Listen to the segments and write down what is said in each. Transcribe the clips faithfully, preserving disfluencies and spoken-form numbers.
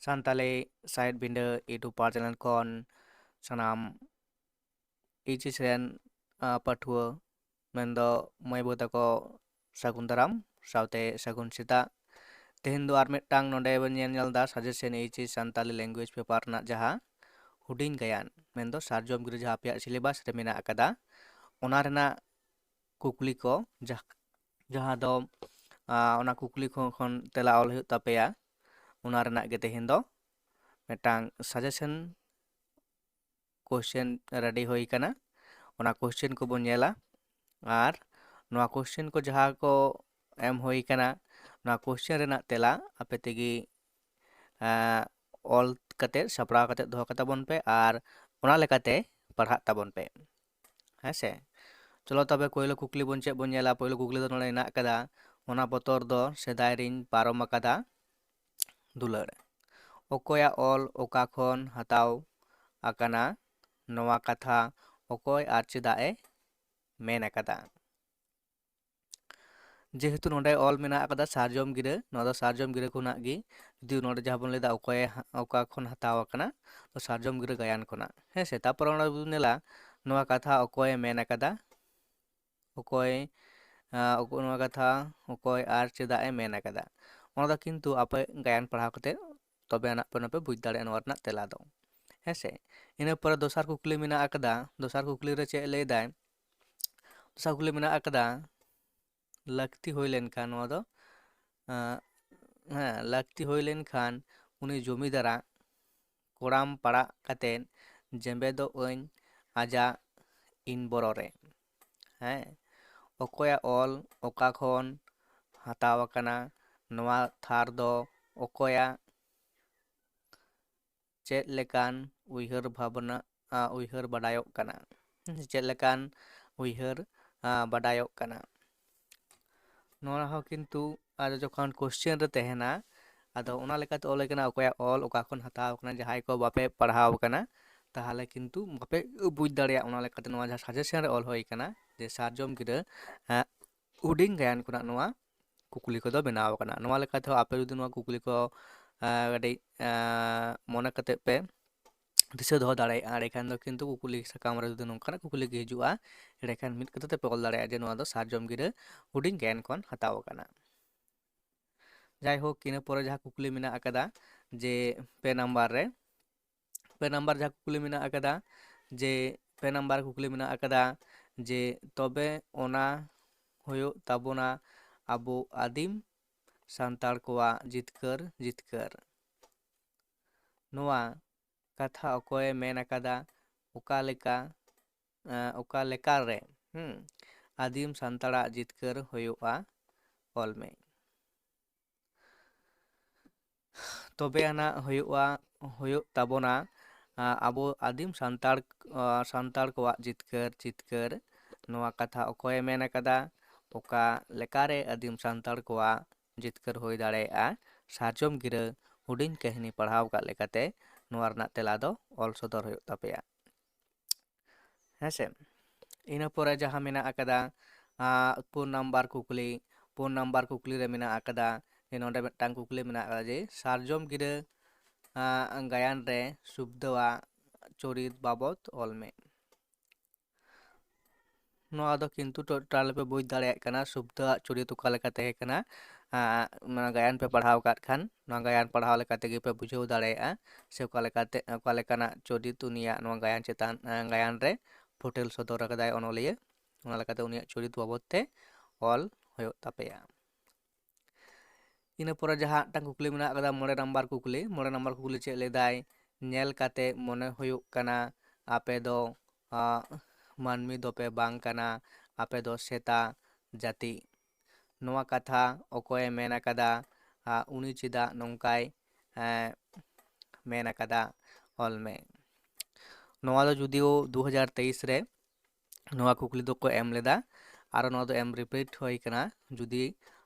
ᱥᱟᱱᱛᱟᱞᱤ ᱥᱟᱶᱦᱮᱫ ᱵᱤᱸᱰᱟᱹ YouTube ᱯᱟᱨ channel ᱠᱷᱚᱱ ᱥᱟᱱᱟᱢ ᱮᱭᱤᱪ ᱮᱥ ᱨᱮᱱ, ᱟ, ᱯᱟᱹᱴᱷᱩᱣᱟᱹ ᱢᱮᱱᱫᱚ ᱢᱟᱹᱭ ᱵᱟᱹᱵᱩ ᱛᱟᱠᱚ ᱥᱟᱹᱜᱩᱱ ᱫᱟᱨᱟᱢ ᱥᱟᱶᱛᱮ ᱥᱟᱹᱜᱩᱱ ᱥᱮᱛᱟᱜ᱾ ᱛᱮᱦᱮᱧ ᱫᱚ ᱟᱨ ᱢᱤᱫᱴᱟᱝ ᱱᱚᱰᱮ ᱵᱚᱱ ᱧᱮᱞ, ᱧᱮᱞ ᱮᱫᱟ suggestion H S Santali language paper ᱨᱮᱱᱟᱜ ᱡᱟᱦᱟᱸ ᱦᱩᱰᱤᱧ ᱜᱟᱭᱟᱱ ᱢᱮᱱᱫᱚ ᱥᱟᱨᱡᱚᱢ ᱜᱤᱨᱟᱹ ᱡᱟᱦᱟᱸ ᱟᱯᱮᱭᱟᱜ syllabus ᱨᱮ ᱢᱮᱱᱟᱜ ᱟᱠᱟᱫᱟ, ᱚᱱᱟ ᱨᱮᱱᱟᱜ ᱠᱩᱠᱞᱤ ᱠᱚ ᱡᱟᱦᱟᱸ, ᱡᱟᱦᱟᱸ ᱫᱚ, ᱟ, ᱚᱱᱟ ᱠᱩᱠᱞᱤ ᱠᱚ ᱠᱷᱚᱱ ᱛᱮᱞᱟ ᱚᱞ ᱦᱩᱭᱩᱜ ᱛᱟᱯᱮᱭᱟ, ᱚᱱᱟ ᱨᱮᱱᱟᱜ ᱜᱮ ᱛᱮᱦᱮᱧ ᱫᱚ ᱢᱤᱫᱴᱟᱝ suggestion question ready ᱦᱩᱭ ᱟᱠᱟᱱᱟ᱾ ᱚᱱᱟ question ᱠᱚᱵᱚᱱ ᱧᱮᱞᱟ᱾ ᱟᱨ ᱱᱚᱣᱟ question ᱠᱚ ᱡᱟᱦᱟᱸ ᱠᱚ ᱮᱢ ᱦᱩᱭ ᱟᱠᱟᱱᱟ, ᱱᱚᱣᱟ question ᱨᱮᱱᱟᱜ ᱛᱮᱞᱟ ᱟᱯᱮ ᱛᱮᱜᱮ, ᱟᱸ, ᱚᱞ ᱠᱟᱛᱮ, ᱥᱟᱯᱲᱟᱣ ᱠᱟᱛᱮ ᱫᱚᱦᱚ ᱠᱟᱛᱟ ᱵᱚᱱ ᱯᱮ ᱟᱨ ᱚᱱᱟ ᱞᱮᱠᱟᱛᱮ ᱯᱟᱲᱦᱟᱜ ᱛᱟᱵᱚᱱ ᱯᱮ᱾ ᱦᱮᱸ ᱥᱮ? ᱪᱚᱞᱚ ᱛᱚᱵᱮ ᱯᱳᱭᱞᱳ ᱠᱩᱠᱞᱤ ᱵᱚᱱ ᱪᱮᱫ ᱵᱚᱱ ᱧᱮᱞᱟ? ᱯᱳᱭᱞᱳ ᱠᱩᱠᱞᱤ ᱫᱚ ᱱᱚᱰᱮ ᱦᱮᱱᱟᱜ ᱟᱠᱟᱫᱟ, ᱚᱱᱟ ᱵᱚᱛᱚᱨ ᱫᱚ ᱥᱮᱫᱟᱭ ᱨᱤᱧ ᱯᱟᱨᱚᱢ ᱟᱠᱟᱫᱟ ᱫᱩᱞᱟᱹᱲ᱾ ᱚᱠᱚᱭᱟᱜ ᱚᱞ ᱚᱠᱟ ᱠᱷᱚᱱ ᱦᱟᱛᱟᱣ ᱟᱠᱟᱱᱟ? ᱱᱚᱣᱟ ᱠᱟᱛᱷᱟ ᱚᱠᱚᱭ ᱟᱨ ᱪᱮᱫᱟᱜ ᱮ ᱢᱮᱱ ᱟᱠᱟᱫᱟ? ᱡᱮᱦᱮᱛᱩ ᱱᱚᱰᱮ ᱚᱞ ᱢᱮᱱᱟᱜ ᱟᱠᱟᱫᱟ ᱥᱟᱨᱡᱚᱢ ᱜᱤᱨᱟᱹ, ᱱᱚᱣᱟ ᱫᱚ ᱥᱟᱨᱡᱚᱢ ᱜᱤᱨᱟᱹ ᱠᱷᱚᱱᱟᱜ ᱜᱮ, ᱡᱩᱫᱤ ᱱᱚᱰᱮ ᱡᱟᱦᱟᱸ ᱵᱚᱱ ᱞᱟᱹᱭᱫᱟ ᱚᱠᱚᱭ ᱦᱟ-, ᱚᱠᱟ ᱠᱷᱚᱱ ᱦᱟᱛᱟᱣ ᱟᱠᱟᱱᱟ, ᱛᱚ ᱥᱟᱨᱡᱚᱢ ᱜᱤᱨᱟᱹ ᱜᱟᱭᱟᱱ ᱠᱷᱚᱱᱟᱜ, ᱦᱮᱸ ᱥᱮ? ᱛᱟᱨᱯᱚᱨ ᱚᱱᱟ ᱵᱚᱱ ᱧᱮᱞᱟ, ᱱᱚᱣᱟ ᱠᱟᱛᱷᱟ ᱚᱠᱚᱭᱮ ᱢᱮᱱ ᱟᱠᱟᱫᱟ? ᱚᱠᱚᱭ, ᱟᱸ, ᱚᱠᱚ-, ᱱᱚᱣᱟ ᱠᱟᱛᱷᱟ ᱚᱠᱚᱭ ᱟᱨ ᱪᱮᱫᱟᱜ ᱮ ᱢᱮᱱ ᱟᱠᱟᱫᱟ? ᱚᱱᱟ ᱫᱚ ᱠᱤᱱᱛᱩ ᱟᱯᱮ ᱜᱟᱭᱟᱱ ᱯᱟᱲᱦᱟᱣ ᱠᱟᱛᱮ ᱛᱚᱵᱮ ᱟᱱᱟᱜ ᱯᱮ, ᱚᱱᱟ ᱯᱮ ᱵᱩᱡᱽ ᱫᱟᱲᱮᱭᱟᱜᱼᱟ ᱱᱚᱣᱟ ᱨᱮᱱᱟᱜ ᱛᱮᱞᱟ ᱫᱚ, ᱦᱮᱸ ᱥᱮ? ᱤᱱᱟᱹ ᱯᱚᱨᱮ ᱫᱚᱥᱟᱨ ᱠᱩᱠᱞᱤ ᱢᱮᱱᱟᱜ ᱟᱠᱟᱫᱟ᱾ ᱫᱚᱥᱟᱨ ᱠᱩᱠᱞᱤ ᱨᱮ ᱪᱮᱫ ᱞᱟᱹᱭ ᱫᱟᱭ? ᱫᱚᱥᱟᱨ ᱠᱩᱠᱞᱤ ᱢᱮᱱᱟᱜ ᱟᱠᱟᱫᱟ, ᱞᱟᱹᱠᱛᱤ ᱦᱩᱭ ᱞᱮᱱᱠᱷᱟᱱ ᱱᱚᱣᱟ ᱫᱚ, ᱟᱸ, ᱦᱮᱸ, ᱞᱟᱹᱠᱛᱤ ᱦᱩᱭ ᱞᱮᱱᱠᱷᱟᱱ ᱩᱱᱤ ᱡᱚᱢᱤᱫᱟᱨᱟᱜ ᱠᱚᱲᱟᱢ ᱯᱟᱲᱟᱜ ᱠᱟᱛᱮᱫ ᱡᱮᱢᱵᱮᱫᱚᱜ ᱟᱹᱧ ᱟᱡᱟᱜ ᱤᱱ ᱵᱚᱨᱚ ᱨᱮ᱾ ᱦᱮᱸ, ᱚᱠᱚᱭᱟᱜ ᱚᱞ ᱚᱠᱟ ᱠᱷᱚᱱ ᱦᱟᱛᱟᱣ ᱟᱠᱟᱱᱟ? ᱱᱚᱣᱟ ᱛᱷᱟᱨ ᱫᱚ ᱚᱠᱚᱭᱟᱜ ᱪᱮᱫ ᱞᱮᱠᱟᱱ ᱩᱭᱦᱟᱹᱨ ᱵᱷᱟᱵᱽᱱᱟ, ᱟ, ᱩᱭᱦᱟᱹᱨ ᱵᱟᱰᱟᱭᱚᱜ ᱠᱟᱱᱟ? ᱪᱮᱫ ᱞᱮᱠᱟᱱ ᱩᱭᱦᱟᱹᱨ, ᱟ, ᱵᱟᱰᱟᱭᱚᱜ ᱠᱟᱱᱟ? ᱱᱚᱣᱟ ᱦᱚᱸ ᱠᱤᱱᱛᱩ ᱟᱨ ᱡᱚᱠᱷᱚᱱ question ᱨᱮ ᱛᱟᱦᱮᱱᱟ, ᱟᱫᱚ ᱚᱱᱟ ᱞᱮᱠᱟᱛᱮ ᱚᱞ ᱟᱠᱟᱱᱟ ᱚᱠᱚᱭᱟᱜ ᱚᱞ ᱚᱠᱟ ᱠᱷᱚᱱ ᱦᱟᱛᱟᱣ ᱟᱠᱟᱱᱟ, ᱡᱟᱦᱟᱸᱭ ᱠᱚ ᱵᱟᱯᱮ ᱯᱟᱲᱦᱟᱣ ᱟᱠᱟᱱᱟ, ᱛᱟᱦᱚᱞᱮ ᱠᱤᱱᱛᱩ ᱵᱟᱯᱮ ᱵᱩᱡᱽ ᱫᱟᱲᱮᱭᱟᱜᱼᱟ᱾ ᱚᱱᱟ ᱞᱮᱠᱟᱛᱮ ᱱᱚᱣᱟ ᱡᱟᱦᱟᱸ suggestion ᱨᱮ ᱚᱞ ᱦᱩᱭ ᱟᱠᱟᱱᱟ ᱡᱮ ᱥᱟᱨᱡᱚᱢ ᱜᱤᱨᱟᱹ, ᱮᱸ, ᱦᱩᱰᱤᱧ ᱜᱟᱭᱟᱱ ᱠᱷᱚᱱᱟᱜ ᱱᱚᱣᱟ ᱠᱩᱠᱞᱤ ᱠᱚᱫᱚ ᱵᱮᱱᱟᱣ ᱟᱠᱟᱱᱟ᱾ ᱱᱚᱣᱟ ᱞᱮᱠᱟᱛᱮ ᱟᱯᱮ ᱡᱩᱫᱤ ᱱᱚᱣᱟ ᱠᱩᱠᱞᱤ ᱠᱚ, ᱟᱸ, ᱠᱟᱹᱴᱤᱡ, ᱟᱸ, ᱢᱚᱱᱮ ᱠᱟᱛᱮ ᱯᱮ ᱫᱤᱥᱟᱹ ᱫᱚᱦᱚ ᱫᱟᱲᱮᱭᱟᱜᱼᱟ᱾ ᱮᱸᱰᱮᱠᱷᱟᱱ ᱫᱚ ᱠᱤᱱᱛᱩ ᱠᱩᱠᱞᱤ ᱥᱟᱠᱟᱢ ᱨᱮ ᱡᱩᱫᱤ ᱱᱚᱝᱠᱟᱱᱟᱜ ᱠᱩᱠᱞᱤ ᱜᱮ ᱦᱤᱡᱩᱜᱼᱟ, ᱮᱸᱰᱮᱠᱷᱟᱱ ᱢᱤᱫ ᱠᱟᱛᱷᱟ ᱛᱮᱯᱮ ᱚᱞ ᱫᱟᱲᱮᱭᱟᱜᱼᱟ ᱡᱮ ᱱᱚᱣᱟ ᱫᱚ ᱥᱟᱨᱡᱚᱢ ᱜᱤᱨᱟᱹ ᱦᱩᱰᱤᱧ ᱜᱟᱭᱟᱱ ᱠᱷᱚᱱ ᱦᱟᱛᱟᱣ ᱟᱠᱟᱱᱟ᱾ ᱡᱟᱭᱦᱳᱠ, ᱤᱱᱟᱹ ᱯᱚᱨᱮ ᱡᱟᱦᱟᱸ ᱠᱩᱠᱞᱤ ᱢᱮᱱᱟᱜ ᱟᱠᱟᱫᱟ ᱡᱮ ᱯᱮ ᱱᱟᱢᱵᱟᱨ ᱨᱮ, ᱯᱮ ᱱᱟᱢᱵᱟᱨ ᱡᱟᱦᱟᱸ ᱠᱩᱠᱞᱤ ᱢᱮᱱᱟᱜ ᱟᱠᱟᱫᱟ ᱡᱮ, ᱯᱮ ᱱᱟᱢᱵᱟᱨ ᱠᱩᱠᱞᱤ ᱢᱮᱱᱟᱜ ᱟᱠᱟᱫᱟ ᱡᱮ, ᱛᱚᱵᱮ ᱚᱱᱟ ᱦᱩᱭᱩᱜ ᱛᱟᱵᱚᱱᱟ ᱟᱵᱚ ᱟᱹᱫᱤᱢ ᱥᱟᱱᱛᱟᱲ ᱠᱚᱣᱟᱜ ᱡᱤᱛᱠᱟᱹᱨ, ᱡᱤᱛᱠᱟᱹᱨ᱾ ᱱᱚᱣᱟ ᱠᱟᱛᱷᱟ ᱚᱠᱚᱭᱮ ᱢᱮᱱ ᱟᱠᱟᱫᱟ? ᱚᱠᱟ ᱞᱮᱠᱟ, ᱮᱸ, ᱚᱠᱟ ᱞᱮᱠᱟ ᱨᱮ, ᱦᱩᱸ, ᱟᱹᱫᱤᱢ ᱥᱟᱱᱛᱟᱲᱟᱜ ᱡᱤᱛᱠᱟᱹᱨ ᱦᱩᱭᱩᱜᱼᱟ? ᱚᱞ ᱢᱮ᱾ ᱛᱚᱵᱮ ᱟᱱᱟᱜ ᱦᱩᱭᱩᱜᱼᱟ, ᱦᱩᱭᱩᱜ ᱛᱟᱵᱚᱱᱟ, ᱟ, ᱟᱵᱚ ᱟᱹᱫᱤᱢ ᱥᱟᱱᱛᱟᱲ, ᱟ, ᱥᱟᱱᱛᱟᱲ ᱠᱚᱣᱟᱜ ᱡᱤᱛᱠᱟᱹᱨ, ᱡᱤᱛᱠᱟᱹᱨ᱾ ᱱᱚᱣᱟ ᱠᱟᱛᱷᱟ ᱚᱠᱚᱭᱮ ᱢᱮᱱ ᱟᱠᱟᱫᱟ? ᱚᱠᱟ ᱞᱮᱠᱟᱨᱮ ᱟᱹᱫᱤᱢ ᱥᱟᱱᱛᱟᱲ ᱠᱚᱣᱟᱜ ᱡᱤᱛᱠᱟᱹᱨ ᱦᱩᱭ ᱫᱟᱲᱮᱭᱟᱜᱼᱟ? ᱥᱟᱨᱡᱚᱢ ᱜᱤᱨᱟᱹ ᱦᱩᱰᱤᱧ ᱠᱟᱹᱦᱱᱤ ᱯᱟᱲᱦᱟᱣ ᱟᱠᱟᱫ ᱞᱮᱠᱟᱛᱮ ᱱᱚᱣᱟ ᱨᱮᱱᱟᱜ ᱛᱮᱞᱟ ᱫᱚ ᱚᱞ ᱥᱚᱫᱚᱨ ᱦᱩᱭᱩᱜ ᱛᱟᱯᱮᱭᱟ᱾ ᱦᱮᱸ ᱥᱮ? ᱤᱱᱟᱹ ᱯᱚᱨᱮ ᱡᱟᱦᱟᱸ ᱢᱮᱱᱟᱜ ᱟᱠᱟᱫᱟ, ᱟᱸ, ᱯᱩᱱ ᱱᱟᱢᱵᱟᱨ ᱠᱩᱠᱞᱤ, ᱯᱩᱱ ᱱᱟᱢᱵᱟᱨ ᱠᱩᱠᱞᱤ ᱨᱮ ᱢᱮᱱᱟᱜ ᱟᱠᱟᱫᱟ ᱡᱮ, ᱱᱚᱰᱮ ᱢᱤᱫᱴᱟᱝ ᱠᱩᱠᱞᱤ ᱢᱮᱱᱟᱜ ᱟᱠᱟᱫᱟ ᱡᱮ, ᱥᱟᱨᱡᱚᱢ ᱜᱤᱨᱟᱹ, ᱟᱸ, ᱜᱟᱭᱟᱱ ᱨᱮ ᱥᱩᱵᱽᱫᱟᱣᱟᱜ ᱪᱚᱨᱤᱛ ᱵᱟᱵᱚᱛ ᱚᱞ ᱢᱮ᱾ ᱱᱚᱣᱟ ᱫᱚ ᱠᱤᱱᱛᱩ ᱴᱳᱴᱟᱞ ᱯᱮ ᱵᱩᱡᱽ ᱫᱟᱲᱮᱭᱟᱜ ᱠᱟᱱᱟ, ᱥᱩᱵᱽᱫᱟᱣᱟᱜ ᱪᱚᱨᱤᱛ ᱚᱠᱟ ᱞᱮᱠᱟ ᱛᱟᱦᱮᱸ ᱠᱟᱱᱟ᱾ ᱟᱸ, ᱱᱚᱣᱟ ᱜᱟᱭᱟᱱ ᱯᱮ ᱯᱟᱲᱦᱟᱣ ᱟᱠᱟᱫ ᱠᱷᱟᱱ, ᱱᱚᱣᱟ ᱜᱟᱭᱟᱱ ᱯᱟᱲᱦᱟᱣ ᱞᱮᱠᱟ ᱛᱮᱜᱮ ᱯᱮ ᱵᱩᱡᱷᱟᱹᱣ ᱫᱟᱲᱮᱭᱟᱜᱼᱟ ᱥᱮ ᱚᱠᱟ ᱞᱮᱠᱟᱛᱮ, ᱚᱠᱟ ᱞᱮᱠᱟᱱᱟᱜ ᱪᱚᱨᱤᱛ ᱩᱱᱤᱭᱟᱜ ᱱᱚᱣᱟ ᱜᱟᱭᱟᱱ ᱪᱮᱛᱟᱱ, ᱟᱸ, ᱜᱟᱭᱟᱱ ᱨᱮ ᱯᱷᱩᱴᱮᱞ ᱥᱚᱫᱚᱨ ᱟᱠᱟᱫᱟᱭ ᱚᱱᱚᱞᱤᱭᱟᱹ, ᱚᱱᱟ ᱞᱮᱠᱟᱛᱮ ᱩᱱᱤᱭᱟᱜ ᱪᱚᱨᱤᱛ ᱵᱟᱵᱚᱛ ᱛᱮ ᱚᱞ ᱦᱩᱭᱩᱜ ᱛᱟᱯᱮᱭᱟ᱾ ᱤᱱᱟᱹ ᱯᱚᱨᱮ ᱡᱟᱦᱟᱸ ᱢᱤᱫᱴᱟᱝ ᱠᱩᱠᱞᱤ ᱢᱮᱱᱟᱜ ᱟᱠᱟᱫᱟ, ᱢᱚᱬᱮ ᱱᱟᱢᱵᱟᱨ ᱠᱩᱠᱞᱤ, ᱢᱚᱬᱮ ᱱᱟᱢᱵᱟᱨ ᱠᱩᱠᱞᱤ ᱪᱮᱫ ᱞᱟᱹᱭᱫᱟᱭ? ᱧᱮᱞ ᱠᱟᱛᱮ ᱢᱚᱱᱮ ᱦᱩᱭᱩᱜ ᱠᱟᱱᱟ ᱟᱯᱮ ᱫᱚ, ᱟᱸ, ᱢᱟᱹᱱᱢᱤ ᱫᱚᱯᱮ ᱵᱟᱝ ᱠᱟᱱᱟ, ᱟᱯᱮ ᱫᱚ ᱥᱮᱛᱟ ᱡᱟᱹᱛᱤ᱾ ᱱᱚᱣᱟ ᱠᱟᱛᱷᱟ ᱚᱠᱚᱭᱮ ᱢᱮᱱ ᱟᱠᱟᱫᱟ? ᱟᱸ, ᱩᱱᱤ ᱪᱮᱫᱟᱜ ᱱᱚᱝᱠᱟᱭ, ᱮᱸ, ᱢᱮᱱ ᱟᱠᱟᱫᱟ? ᱚᱞ ᱢᱮ᱾ ᱱᱚᱣᱟ ᱫᱚ ᱡᱩᱫᱤᱭᱳ ᱫᱩ ᱦᱟᱡᱟᱨ ᱛᱮᱭᱤᱥ ᱨᱮ ᱱᱚᱣᱟ ᱠᱩᱠᱞᱤ ᱫᱚᱠᱚ ᱮᱢ ᱞᱮᱫᱟ, ᱟᱨ ᱱᱚᱣᱟ ᱫᱚ ᱮᱢ ᱨᱤᱯᱤᱴ ᱦᱩᱭ ᱠᱟᱱᱟ᱾ ᱡᱩᱫᱤ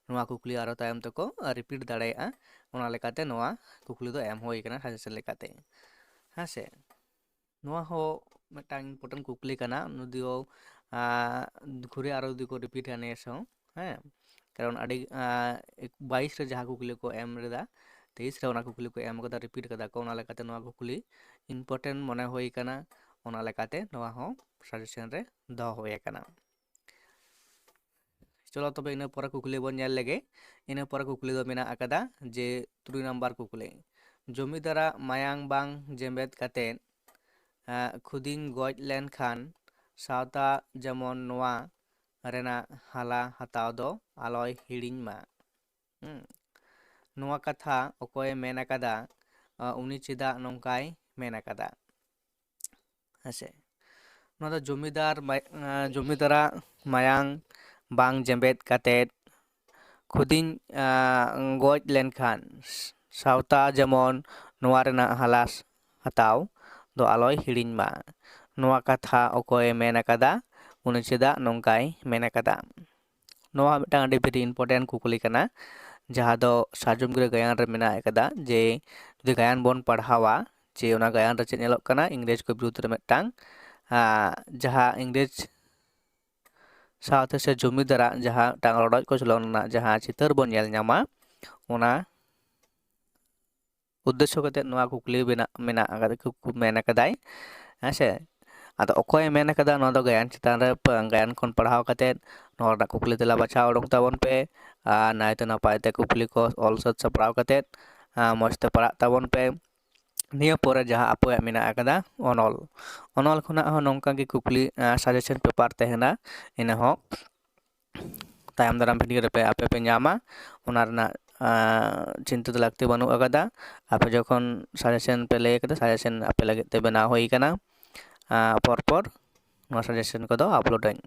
ᱱᱚᱣᱟ ᱠᱩᱠᱞᱤ ᱟᱨᱚ ᱛᱟᱭᱚᱢ ᱛᱮᱠᱚ ᱨᱤᱯᱤᱴ ᱫᱟᱲᱮᱭᱟᱜᱼᱟ, ᱚᱱᱟ ᱞᱮᱠᱟᱛᱮ ᱱᱚᱣᱟ ᱠᱩᱠᱞᱤ ᱫᱚ ᱮᱢ ᱦᱩᱭ ᱠᱟᱱᱟ ᱥᱟᱡᱮᱥᱚᱱ ᱞᱮᱠᱟᱛᱮ᱾ ᱦᱮᱸ ᱥᱮ? ᱱᱚᱣᱟ ᱦᱚᱸ ᱢᱤᱫᱴᱟᱝ ᱤᱢᱯᱚᱨᱴᱮᱱᱴ ᱠᱩᱠᱞᱤ ᱠᱟᱱᱟ, ᱡᱩᱫᱤᱭᱳ, ᱟᱸ, ᱜᱷᱩᱨᱮ ᱟᱨᱚ ᱡᱩᱫᱤ ᱠᱚ ᱨᱤᱯᱤᱴᱟ ᱱᱮᱥ ᱦᱚᱸ, ᱦᱮᱸ, ᱠᱟᱨᱚᱱ ᱟᱹᱰᱤ, ᱟᱸ, ᱮᱠ-, ᱵᱟᱭᱤᱥ ᱨᱮ ᱡᱟᱦᱟᱸ ᱠᱩᱠᱞᱤ ᱠᱚ ᱮᱢ ᱞᱮᱫᱟ, ᱛᱮᱭᱤᱥ ᱨᱮ ᱚᱱᱟ ᱠᱩᱠᱞᱤ ᱠᱚ ᱮᱢ ᱠᱟᱫᱟ, ᱨᱤᱯᱤᱴ ᱠᱟᱫᱟ ᱠᱚ, ᱚᱱᱟ ᱞᱮᱠᱟᱛᱮ ᱱᱚᱣᱟ ᱠᱩᱠᱞᱤ ᱤᱢᱯᱚᱨᱴᱮᱱᱴ ᱢᱚᱱᱮ ᱦᱩᱭ ᱠᱟᱱᱟ, ᱚᱱᱟ ᱞᱮᱠᱟᱛᱮ ᱱᱚᱣᱟ ᱦᱚᱸ ᱥᱟᱡᱮᱥᱚᱱ ᱨᱮ ᱫᱚᱦᱚ ᱦᱩᱭ ᱟᱠᱟᱱᱟ᱾ ᱪᱚᱞᱚ ᱛᱚᱵᱮ ᱤᱱᱟᱹ ᱯᱚᱨᱮ ᱠᱩᱠᱞᱤ ᱵᱚᱱ ᱧᱮᱞ ᱞᱮᱜᱮ᱾ ᱤᱱᱟᱹ ᱯᱚᱨᱮ ᱠᱩᱠᱞᱤ ᱫᱚ ᱢᱮᱱᱟᱜ ᱟᱠᱟᱫᱟ ᱡᱮ ᱛᱩᱨᱩᱭ ᱱᱟᱢᱵᱟᱨ ᱠᱩᱠᱞᱤ, ᱡᱚᱢᱤᱫᱟᱨᱟᱜ ᱢᱟᱭᱟᱝ ᱵᱟᱝ ᱡᱮᱢᱵᱮᱫ ᱠᱟᱛᱮᱫ ᱠᱷᱩᱫᱤᱧ ᱜᱚᱡ ᱞᱮᱱᱠᱷᱟᱱ ᱥᱟᱶᱛᱟ ᱡᱮᱢᱚᱱ ᱱᱚᱣᱟ ᱨᱮᱱᱟᱜ ᱦᱟᱞᱟ ᱦᱟᱛᱟᱣ ᱫᱚ ᱟᱞᱚᱭ ᱦᱤᱲᱤᱧ ᱢᱟ᱾ ᱦᱩᱸ᱾ ᱱᱚᱣᱟ ᱠᱟᱛᱷᱟ ᱚᱠᱚᱭᱮ ᱢᱮᱱ ᱟᱠᱟᱫᱟ? ᱩᱱᱤ ᱪᱮᱫᱟᱜ ᱱᱚᱝᱠᱟᱭ ᱢᱮᱱ ᱟᱠᱟᱫᱟ? ᱦᱮᱸᱥᱮ, ᱱᱚᱣᱟ ᱫᱚ ᱡᱚᱢᱤᱫᱟᱨ ᱢᱟᱭ-, ᱡᱚᱢᱤᱫᱟᱨᱟᱜ ᱢᱟᱭᱟᱝ ᱵᱟᱝ ᱡᱮᱢᱵᱮᱫ ᱠᱟᱛᱮᱫ ᱠᱷᱩᱫᱤᱧ ᱜᱚᱡ ᱞᱮᱱᱠᱷᱟᱱ ᱥᱟᱶᱛᱟ ᱡᱮᱢᱚᱱ ᱱᱚᱣᱟ ᱨᱮᱱᱟᱜ ᱦᱟᱞᱟᱥ ᱦᱟᱛᱟᱣ ᱫᱚ ᱟᱞᱚᱭ ᱦᱤᱲᱤᱧ ᱢᱟ᱾ ᱱᱚᱣᱟ ᱠᱟᱛᱷᱟ ᱚᱠᱚᱭᱮ ᱢᱮᱱ ᱟᱠᱟᱫᱟ? ᱩᱱᱤ ᱪᱮᱫᱟᱜ ᱱᱚᱝᱠᱟᱭ ᱢᱮᱱ ᱟᱠᱟᱫᱟ? ᱱᱚᱣᱟ ᱢᱤᱫᱴᱟᱝ ᱟᱹᱰᱤ very important ᱠᱩᱠᱞᱤ ᱠᱟᱱᱟ, ᱡᱟᱦᱟᱸ ᱫᱚ ᱥᱟᱨᱡᱚᱢ ᱜᱤᱨᱟᱹ ᱜᱟᱭᱟᱱ ᱨᱮ ᱢᱮᱱᱟᱜ ᱟᱠᱟᱫᱟ᱾ ᱡᱮ ᱡᱩᱫᱤ ᱜᱟᱭᱟᱱ ᱵᱚᱱ ᱯᱟᱲᱦᱟᱣᱟ, ᱡᱮ ᱚᱱᱟ ᱜᱟᱭᱟᱱ ᱨᱮ ᱪᱮᱫ ᱧᱮᱞᱚᱜ ᱠᱟᱱᱟ, ᱤᱝᱨᱮᱡᱽ ᱠᱚ ᱵᱤᱨᱩᱫᱽ ᱨᱮ ᱢᱤᱫᱴᱟᱝ, ᱟᱸ, ᱡᱟᱦᱟᱸ ᱤᱝᱨᱮᱡᱽ ᱥᱟᱶᱛᱮ ᱥᱮ ᱡᱚᱢᱤᱫᱟᱨᱟᱜ ᱡᱟᱦᱟᱸ ᱢᱤᱫᱴᱟᱝ ᱨᱚᱰᱚᱡ ᱠᱚᱪᱞᱚᱱ ᱨᱮᱱᱟᱜ ᱡᱟᱦᱟᱸ ᱪᱤᱛᱟᱹᱨ ᱵᱚᱱ ᱧᱮᱞ ᱧᱟᱢᱟ, ᱚᱱᱟ ᱩᱫᱽᱫᱮᱥᱥᱚ ᱠᱟᱛᱮ ᱱᱚᱣᱟ ᱠᱩᱠᱞᱤ ᱢᱮᱱᱟᱜ, ᱢᱮᱱᱟᱜ ᱟᱠᱟᱫᱟ, ᱠᱩ-, ᱠᱩ-, ᱢᱮᱱ ᱟᱠᱟᱫᱟᱭ, ᱦᱮᱸ ᱥᱮ᱾ ᱟᱫᱚ ᱚᱠᱚᱭᱮ ᱢᱮᱱ ᱟᱠᱟᱫᱟ, ᱱᱚᱣᱟ ᱫᱚ ᱜᱟᱭᱟᱱ ᱪᱮᱛᱟᱱ ᱨᱮ ᱯ-, ᱜᱟᱭᱟᱱ ᱠᱷᱚᱱ ᱯᱟᱲᱦᱟᱣ ᱠᱟᱛᱮ ᱱᱚᱣᱟ ᱨᱮᱱᱟᱜ ᱠᱩᱠᱞᱤ ᱛᱮᱞᱟ ᱵᱟᱪᱷᱟᱣ ᱩᱰᱩᱠ ᱛᱟᱵᱚᱱ ᱯᱮ᱾ ᱟᱨ ᱱᱟᱭᱛᱮ ᱱᱟᱯᱟᱭ ᱛᱮ ᱠᱩᱠᱞᱤ ᱠᱚ ᱚᱞ ᱥᱟᱹᱛ ᱥᱟᱯᱲᱟᱣ ᱠᱟᱛᱮ, ᱟᱨ ᱢᱚᱡᱽ ᱛᱮ ᱯᱟᱲᱦᱟᱜ ᱛᱟᱵᱚᱱ ᱯᱮ᱾ ᱱᱤᱭᱟᱹ ᱯᱚᱨᱮ ᱡᱟᱦᱟᱸ ᱟᱯᱮᱭᱟᱜ ᱢᱮᱱᱟᱜ ᱟᱠᱟᱫᱟ ᱚᱱᱚᱞ, ᱚᱱᱚᱞ ᱠᱷᱚᱱᱟᱜ ᱦᱚᱸ ᱱᱚᱝᱠᱟ ᱜᱮ ᱠᱩᱠᱞᱤ, ᱟᱨ suggestion paper ᱛᱟᱦᱮᱱᱟ, ᱤᱱᱟᱹ ᱦᱚᱸ ᱛᱟᱭᱚᱢ ᱫᱟᱨᱟᱢ video ᱨᱮᱯᱮ, ᱟᱯᱮ ᱯᱮ ᱧᱟᱢᱟ᱾ ᱚᱱᱟ ᱨᱮᱱᱟᱜ, ᱟᱸ, ᱪᱤᱱᱛᱟᱹ ᱫᱚ ᱞᱟᱹᱠᱛᱤ ᱵᱟᱹᱱᱩᱜ ᱟᱠᱟᱫᱟ᱾ ᱟᱯᱮ ᱡᱚᱠᱷᱚᱱ suggestion ᱯᱮ ᱞᱟᱹᱭ ᱟᱠᱟᱫᱟ, suggestion ᱟᱯᱮ ᱞᱟᱹᱜᱤᱫ ᱛᱮ ᱵᱮᱱᱟᱣ ᱦᱩᱭ ᱟᱠᱟᱱᱟ᱾ ᱟᱸ, ᱯᱚᱨ ᱯᱚᱨ ᱱᱚᱣᱟ suggestion ᱠᱚᱫᱚ upload ᱟᱹᱧ᱾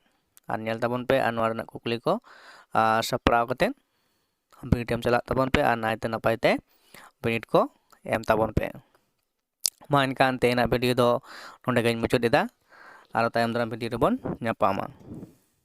ᱟᱨ ᱧᱮᱞ ᱛᱟᱵᱚᱱ ᱯᱮ ᱟᱨ ᱱᱚᱣᱟ ᱨᱮᱱᱟᱜ ᱠᱩᱠᱞᱤ ᱠᱚ, ᱟᱸ, ᱥᱟᱯᱲᱟᱣ ᱠᱟᱛᱮ ᱵᱤᱱᱤᱰ ᱮᱢ ᱪᱟᱞᱟᱜ ᱛᱟᱵᱚᱱ ᱯᱮ ᱟᱨ ᱱᱟᱭᱛᱮ ᱱᱟᱯᱟᱭ ᱛᱮ ᱵᱤᱱᱤᱰ ᱠᱚ ᱮᱢ ᱛᱟᱵᱚᱱ ᱯᱮ᱾ ᱢᱟ ᱮᱱᱠᱷᱟᱱ ᱛᱮᱦᱮᱧᱟᱜ video ᱫᱚ ᱱᱚᱰᱮ ᱜᱮᱧ ᱢᱩᱪᱟᱹᱫ ᱮᱫᱟ᱾ ᱟᱨᱚ ᱛᱟᱭᱚᱢ ᱫᱟᱨᱟᱢ video ᱨᱮᱵᱚᱱ ᱧᱟᱯᱟᱢᱟ᱾